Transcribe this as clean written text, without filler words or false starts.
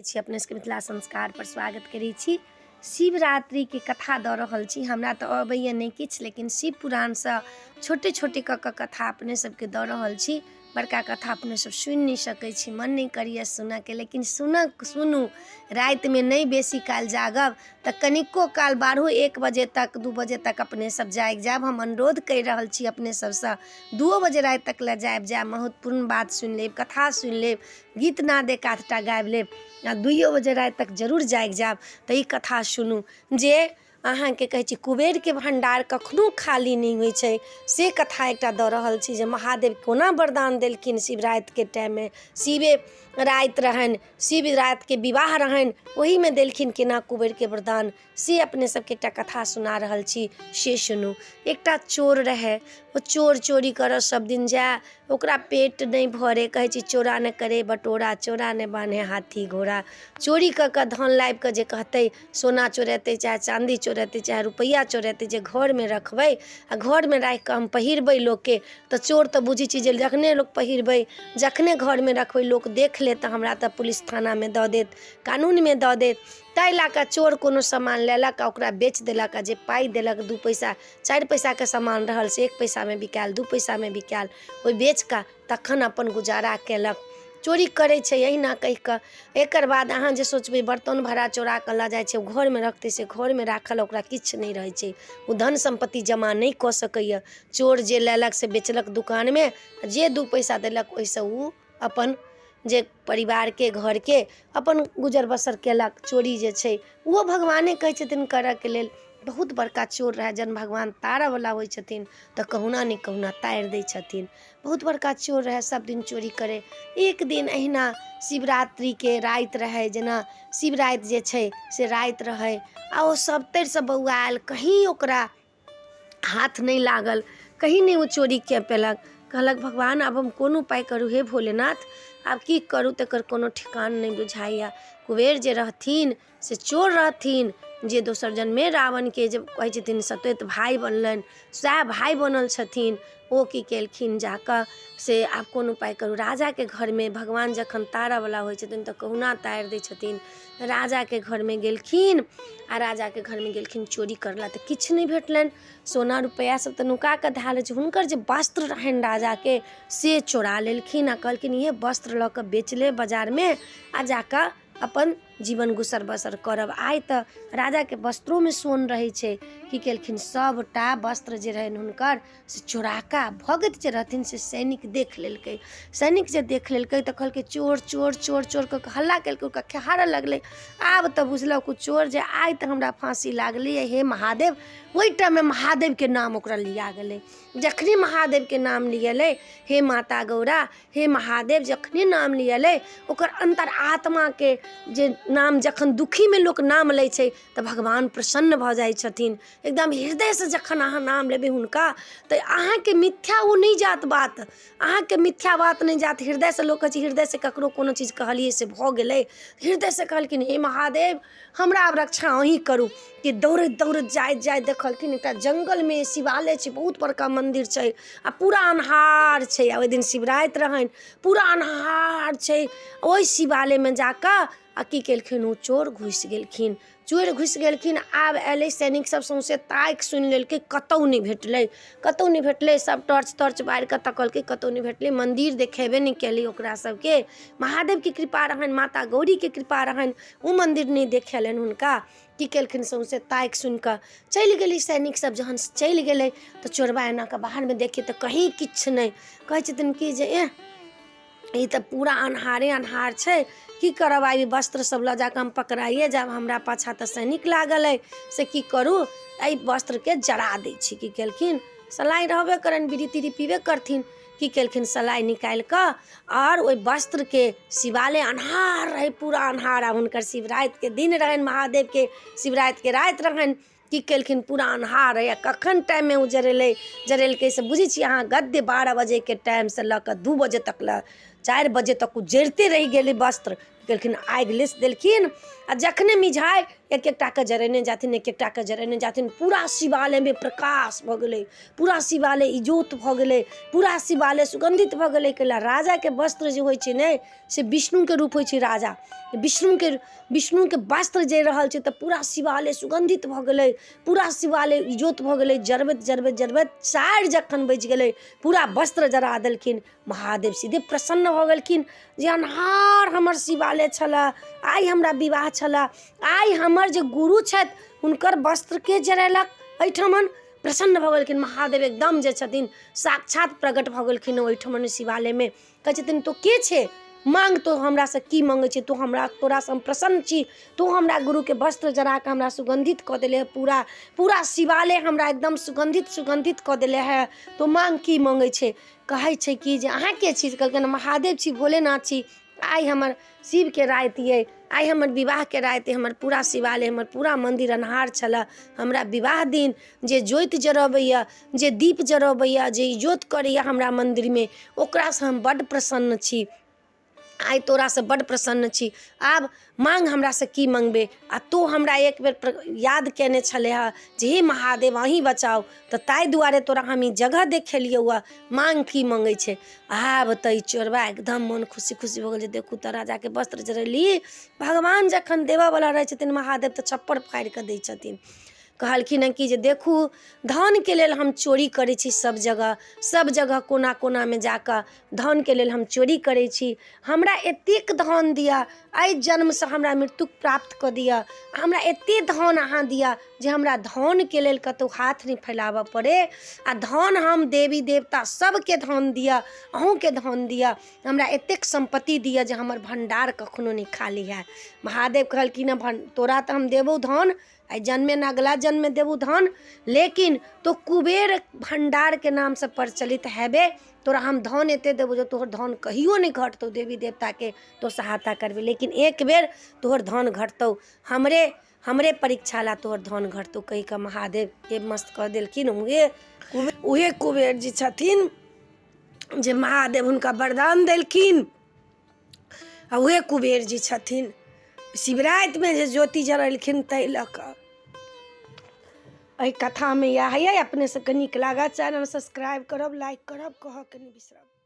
छी अपने सबके मिथिला संस्कार पर स्वागत करै छी। शिवरात्रिके कथा दऽ रहल छी। हमरा तऽ अबैए नहि किछु, लेकिन शिव पुराणसँ छोटे छोटे कऽ कऽ कथा अपने सबके दऽ रहल छी। बड़का कथा अपने सब सुनि नहि सकै छी, मन नहि करैए सुनऽके, लेकिन सुनऽ सुनू। रातिमे नहि बेसी काल जागब तऽ कनिको काल 12-1 बजे तक, 2 बजे तक अपने सब जागि जायब। हम अनुरोध करि रहल छी अपने सबसँ, 2 बजे राति तक लए जाबि जायब, महत्वपूर्ण बात सुनि लेब, कथा सुनि लेब, गीत नाद एक आधटा गाबि लेब, आ 2 बजे राति तक जरूर जागि जायब तऽ ई कथा सुनू। जे अहाँके कहै छी, कुबेरके भण्डार कखनो खाली नहि होइ छै, से कथा एकटा दऽ रहल छी जे महादेव कोना वरदान देलखिन शिवरातिके टाइममे। शिवे राति रहनि, शिव रातिके विवाह रहनि, ओहीमे देलखिन केना कुबेरके वरदान, से अपने सबके एकटा कथा सुना रहल छी, से सुनू। एकटा चोर रहै। ओ चोर चोरी करऽ सब दिन जाय, ओकरा पेट नहि भरे। कहै छी, चोरा ने करे बटोरा, चोरा ने बान्हे हाथी घोड़ा। चोरी कऽ कऽ धन लाबि कऽ जे कहतै, सोना चोरेतै, चाहे चाँदी चोरेतै, चाहे रुपैआ चोरेतै, जे घरमे रखबै आ घरमे राखि कऽ हम पहिरबै लोकके, तऽ चोर तऽ बुझै छी जे जखने लोक पहिरबै, जखने घरमे रखबै, लोक देख लेत तऽ हमरा तऽ पुलिस थानामे दऽ देत, कानूनमे दऽ देत। ताहि लऽ कऽ चोर कोनो सामान लेलक आ ओकरा बेच देलक, आ जे पाइ देलक, 2 पैसा 4 पैसाके सामान रहल से 1 पैसामे बिकायल, 2 पैसामे बिकायल। ओहि बेच कऽ तखन अपन गुजारा केलक। चोरी करै छै एहिना कहि कऽ। एकर बाद अहाँ जे सोचबै, बर्तन भाड़ा चोरा कऽ लऽ जाइ छै, ओ घरमे रखतै, से घरमे राखल ओकरा किछु नहि रहै छै। ओ धन सम्पत्ति जमा नहि कऽ सकैए। चोर जे लेलक से बेचलक दोकानमे, जे 2 पैसा देलक ओहिसँ ओ अपन जे परिवारके, घरके अपन गुजर बसर केलक। चोरी जे छै, ओहो भगवाने कहै छथिन करऽके लेल। बहुत बड़का चोर रहए। जहन भगवान तारऽवला होइ छथिन तऽ कहुना ने कहुना तारि दै छथिन। बहुत बड़का चोर रहए, सब दिन चोरी करै। एक दिन अहिना शिवरात्रिके राति रहै, जेना शिवराति जे छै से राति रहै, आ ओ सबतरिसँ बौआयल, कहीँ ओकरा हाथ नहि लागल, कहीं नहि ओ चोरी कए पेलक। कहलक, भगवान, आब हम कोन उपाय करू? हे भोलेनाथ, आब की करू, तकर कोनो ठेकान नहि बुझाइए। कुबेर जे रहथिन से चोर रहथिन, जे दोसर जन्मे रावणके जे कहै छथिन सतैत भाय बनलनि, सएह भाय बनल छथिन। ओ की केलखिन जाकऽ से, आब कोन उपाय करू? राजाके घरमे भगवान जखन तारऽवला होइ छथिन तऽ कहुना तारि दै छथिन। राजाके घरमे गेलखिन, आ राजाके घरमे गेलखिन चोरी करला तऽ किछु नहि भेटलनि। सोना रुपैआ सब तऽ नुका कऽ धएल होइ छै। हुनकर जे वस्त्र रहनि राजाके, से चोरा लेलखिन आ कहलखिन, इएह वस्त्र लऽ कऽ बेच लेब बाजारमे आ जाकऽ अपन जीवन गुसर बसर करब। आइ तऽ राजाके वस्त्रोमे सोन रहै छै। की केलखिन, सभटा वस्त्र जे रहनि हुनकर से चोरा कऽ भगैत जे रहथिन से सैनिक देख लेलकै। सैनिक जे देख लेलकै तऽ कहलकै, चोर, चोर, चोर, चोर कऽ कऽ हल्ला केलकै, ओकरा खेहारऽ लगलै। आब तऽ बुझलक ओ चोर जे आइ तऽ हमरा फाँसी लागलै, हे महादेव। ओहि टाइममे महादेवके नाम ओकरा लिआ गेलै। जखने महादेवके नाम लिएलै, हे माता गौरा, हे महादेव, जखने नाम लिएलै, ओकर अन्तर आत्माके जे नाम, जखन दुखीमे लोक नाम लै छै तऽ भगवान प्रसन्न भऽ जाइ छथिन एकदम हृदयसँ। जखन अहाँ नाम लेबै हुनका तऽ अहाँके मिथ्या ओ नहि जात बात, अहाँके मिथ्या बात नहि जात। हृदयसँ लोक कहै छै, हृदयसँ ककरो कोनो चीज कहलियै से भऽ गेलै। हृदयसँ कहलखिन, हे महादेव, हमरा आब रक्षा अहीँ करू, कि दौड़ैत दौड़ैत जाइत जाइत देखलखिन एकटा जङ्गलमे शिवालय छै, बहुत बड़का मन्दिर छै आ पूरा अन्हार छै, आ ओहि दिन शिवराति रहनि। पूरा अन्हार छै। ओहि शिवालयमे जाकऽ आ की केलखिन, ओ चोर घुसि गेलखिन। चोर घुसि गेलखिन। आब अयलै सैनिक सब, सौँसे ताकि सुनि लेलकै, कतहु नहि भेटलै, कतहु नहि भेटलै। सब टॉर्च तॉर्च बारि कऽ तकलकै, कतहु नहि भेटलै। मन्दिर देखेबे नहि केलै ओकरा सबके। महादेवके कृपा रहनि, माता गौरीके कृपा रहनि, ओ मन्दिर नहि देखेलनि हुनका। की केलखिन, सौँसे ताकि सुनि कऽ चलि गेलै सैनिक सब। जहन चलि गेलै तऽ चोरबा एना कऽ बाहरमे देखै तऽ कहीं किछु नहि। कहै छथिन कि जे एह, ई तऽ पूरा अन्हारे अन्हार छै, की करब? आइ वस्त्र सब लऽ जाकऽ हम पकड़ाइए जायब, हमरा पाछाँ तऽ सैनिक लागल अइ, से की करू? एहि वस्त्रके जरा दै छी। की केलखिन, सलाइ रहबे करनि, बीड़ी तीड़ी पीबे करथिन। की केलखिन, सलाइ निकालि कऽ आओर ओहि वस्त्रके शिवालय, अन्हार रहै पूरा अन्हार, आ हुनकर शिवरातिके दिन रहनि, महादेवके शिवरातिके राति रहनि। की केलखिन, पूरा अन्हार रहै, आ कखन टाइममे ओ जरेलै, जरेलकै से बुझै छियै अहाँ? गद्य 12 बजेके टाइमसँ लऽ कऽ 2 बजे तक लए, 4 बजे तक ओ जरिते रहि गेलै वस्त्र। की केलखिन, आगि लेसि देलखिन, आ जखने मिझाइ एक एकटाके जरेने जाथिन, एक एकटाके जरेने जाथिन। पूरा शिवालयमे प्रकाश भऽ गेलै, पूरा शिवालय इजोत भऽ गेलै, पूरा शिवालय सुगन्धित भऽ गेलै। कैला राजाके वस्त्र जे होइ छै ने, से विष्णुके रूप होइ छै। राजा विष्णुके, विष्णुके वस्त्र जरि रहल छै, तऽ पूरा शिवालय सुगन्धित भऽ गेलै, पूरा शिवालय इजोत भऽ गेलै। जरबैत जरबैत जरबैत 4 जखन बजि गेलै, पूरा वस्त्र जरा देलखिन। महादेव सीधे प्रसन्न भऽ गेलखिन जे अन्हार हमर शिवालय छलए, आइ हमरा विवाह छलए, आइ हमर जे गुरु छथि हुनकर वस्त्रके जरेलक एहिठमन। प्रसन्न भऽ गेलखिन महादेव, एकदम जे छथिन साक्षात प्रकट भऽ गेलखिन ओहिठमन शिवालयमे। कहै छथिन, तू के छै? मांग, तू हमरासँ की मङ्गै छै? तू हमरा, तोरासँ हम प्रसन्न छी। तू हमरा गुरुके वस्त्र जरा कऽ हमरा सुगन्धित कऽ देले है, पूरा पूरा शिवालय हमरा एकदम सुगन्धित सुगन्धित कऽ देले है। तू मांग, की मङ्गै छै? कहै छै कि जे अहाँ के छी? कहलकै, महादेव छी, भोलेनाथ छी। आइ हमर शिवके राति अइ, आइ हमर विवाहके राति, हमर पूरा शिवालय, हमर पूरा मन्दिर अन्हार छलए। हमरा विवाह दिन जे ज्योति जरबैए, जे दीप जरबैए, जे इजोत करैए हमरा मन्दिरमे, ओकरासँ हम बड्ड प्रसन्न छी। आइ तोरासँ बड्ड प्रसन्न छी। आब माँग, हमरासँ की मँगबै? आ तू हमरा एक बेर याद कयने छलै हँ जे हे महादेव, अहीँ बचाउ, तऽ ताहि दुआरे तोरा हम ई जगह देखेलियौ हँ। माँग, की मँगै छै? आब तऽ ई चोरबा एकदम मन खुशी खुशी भऽ गेल जे देखू तऽ राजाके वस्त्र जरेली। भगवान जखन देबऽवला रहै छथिन महादेव, तऽ छप्पर फाड़ि कऽ दै छथिन। कहलखिन हँ कि जे देखू, धनके लेल हम चोरी करै छी, सब जगह सब जगह कोना कोनामे जाकऽ धनके लेल हम चोरी करै छी। हमरा एतेक धन दिअ, एहि जन्मसँ हमरा मृत्यु प्राप्त कऽ दिअ, हमरा एतेक धन अहाँ दिअ जे हमरा धनके लेल कतहु हाथ नहि फैलाबऽ पड़ै। आ धन हम देवी देवता सबके धन दिअ, अहूँके धन दिअ, हमरा एतेक सम्पत्ति दिअ जे हमर भण्डार कखनो नहि खाली हैत। महादेव कहलखिन हँ, तोरा तऽ हम देबौ धन, एहि जन्ममे ने अगिला जन्ममे देबौ धन, लेकिन तो कुबेर भण्डारके नामसँ प्रचलित हेबे। तोरा हम धन एते देबौ जे तोहर धन कहियो नहि घटतौ। देवी देवताके तो सहायता करबै, लेकिन एक बेर तोहर धन घटतौ, हमरे हमरे परीक्षा ला तोहर धन घटतौ, कहि कऽ महादेव के मस्त कऽ देलखिन। उहे उहे कुबेर जी छथिन जे महादेव हुनका वरदान देलखिन, आ उहे कुबेर जी छथिन शिवरातिमे जे ज्योति जरेलखिन। ताहि लऽ कऽ एहि कथामे इएह अइ। अपने सबके नीक लागत, चैनल सब्सक्राइब करब, लाइक करब, कहऽके नहि बिसरब।